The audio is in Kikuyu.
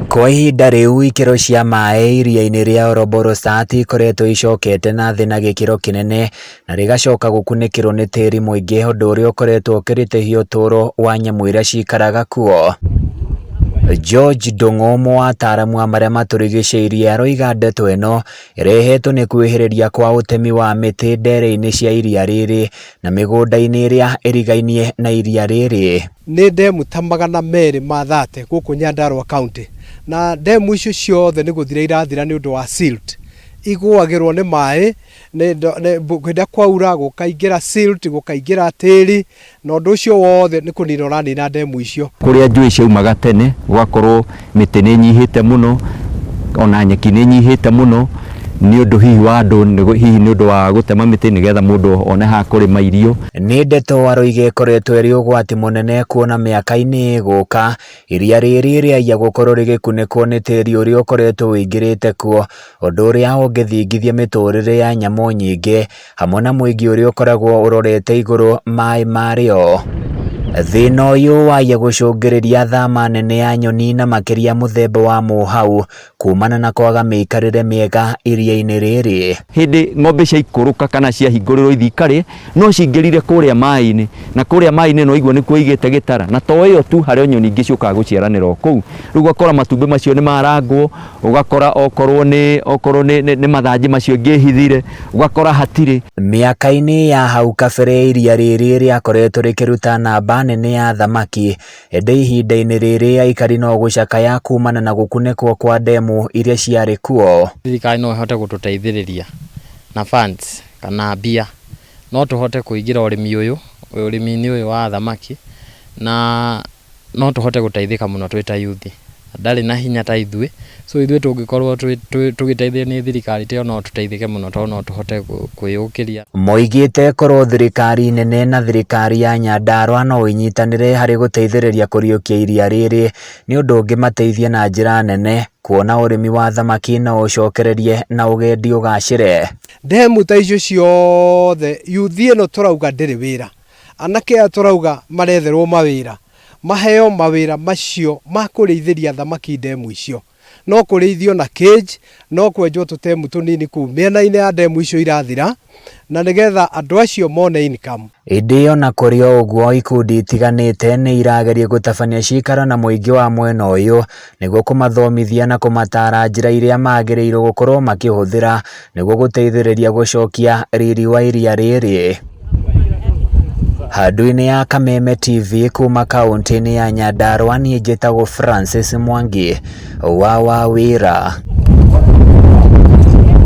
Kwa ihinda rĩu ikĩro cia maĩ iria-inĩ rĩa Oroborosat ikoretwo icokete na thĩ na gĩkĩro kĩnene na rĩgacoka gũkunĩkĩrwo nĩ tĩri mũingĩ ũndũ ũrĩa ũkoretwo ũkĩritũhia ũtũũro wa nyamũ iria cikaraga kuo. George Ndung'u ũmwe wa ataaramu a marĩa matũrigicĩirie aroiga ndeto ĩno ĩrehetwo nĩ kwĩhĩrĩria kwa ũtemi wa mĩtĩ ndere-inĩ cia iria rĩrĩ na mĩgũnda-inĩ ĩrĩa ĩrigainie na iria rĩrĩ. Nĩ ndemu ta 230 gũkũ Nyandarua County, na ndemu icio ciothe nĩ gũthira irathira nĩ ũndũ wa silt. Igũagĩrwo nĩ maĩ hĩndĩ ĩrĩa kwaura gũkaingĩra silt, gũkaingĩra tĩri, na ũndũ ũcio wothe nĩ kũnina ũranina ndemu icio. Kũrĩa njũĩ ciaumaga tene gũgakorwo mĩtĩ nĩ ĩnyihĩte mũno, ona nyeki nĩ ĩnyihĩte mũno, nĩ ũndũ hihi wa andũ, hihi nĩ ũndũ wa gũtema mĩtĩ nĩgetha mũndũ one ha kũrĩma irio. Nĩ ndeto aroiga ĩkoretwo ĩrĩ ũgwati mũnene kuona mĩaka-inĩ ĩgũka iria rĩrĩ rĩaiya gũkorwo rĩgĩkunĩkwo nĩ tĩri ũrĩa ũkoretwo ũingĩrĩte kuo, ũndũ ũrĩa ũngĩthingithia mĩtũrĩre ya nyamũ nyingĩ hamwe na mũingĩ ũrĩa ũkoragwo ũrorete igũrũ maĩ marĩo. Thĩna ũyũ waiya gũcũngĩrĩria thama nene ya nyoni na makĩria mũthemba wa mũhau kumana na kwaga mĩikarĩre mĩega iria-inĩ rĩrĩ. Hĩndĩ ng'ombe ciaikũrũka kana ciahingũrĩrwo ithiĩ ikarĩe, no cingĩrire kũrĩa maĩ-inĩ, na kũrĩa maĩ-inĩ no igua nĩkuo igĩte gĩtara, na to ĩyo tu, harĩ o nyoni ingĩ ciũkaga gũciaranĩra o kũu. Rĩu ũgakora matumbĩ macio nĩ marangwo, ũgakora okorwo nĩ okorwo nĩ nĩ mathanjĩ macio ingĩhithire, ũgakora hatirĩ. Mĩaka-inĩ ya hau kabere iria rĩrĩ rĩakoretwo rĩkĩruta namba nene ya thamaki, ĩndĩ ihinda-inĩ rĩrĩ aikari no gũcakaya kumana na gũkunĩkwo kwa ndemu iria ciarĩ kuo. Thirikari no ĩhote gũtũteithĩrĩria na funds kana mbia, no tũhote kũingĩra ũrĩmi ũyũ, ũrĩmi-inĩ ũyũ wa thamaki na no tũhote gũteithĩka mũno twĩ ta youth. Ndarĩ na hinya ta ithuĩ, so ithuĩ tũngĩkorwo tũgĩteithio nĩ thirikari ta ĩyo no tũteithĩke mũno tondũ no tũhote kwĩyũkĩria. Moigĩte korwo thirikari nene na thirikari ya Nyandarua no inyitanĩre harĩ gũteithĩrĩria kũriũkia iria rĩrĩ nĩ ũndũ ũngĩmateithia na njĩra nene kuona ũrĩmi wa thamaki no ũcokererie na ũgendi ũgacĩre. Ndemu ta icio ciothe youth ĩno tũrauga ndĩrĩ wĩra, anake aya tũrauga maretherwo mawĩra, maheo mawĩra macio ma kũrĩithĩria thamaki ndemu icio. No kũrĩithio na cage, no kwenjwo tũtemu tũnini kũu mĩena-inĩ ya ndemu icio irathira, na nĩgetha andũ acio mone income. Ĩndĩ ona kũrĩ o ũguo ikundi itiganĩte nĩ irageria gũtabania cikaro na mũingĩ wa mwena ũyũ nĩguo kũmathomithia na kũmataara njĩra iria magĩrĩirwo gũkorwo makĩhũthĩra nĩguo gũteithĩrĩria gũcokia riri wa iria rĩrĩ. Handũ-inĩ ya Kameme TV kuma kaũntĩ-inĩ ya Nyandarua niĩ njĩtagwo Francis Mwangi wa Wawĩra.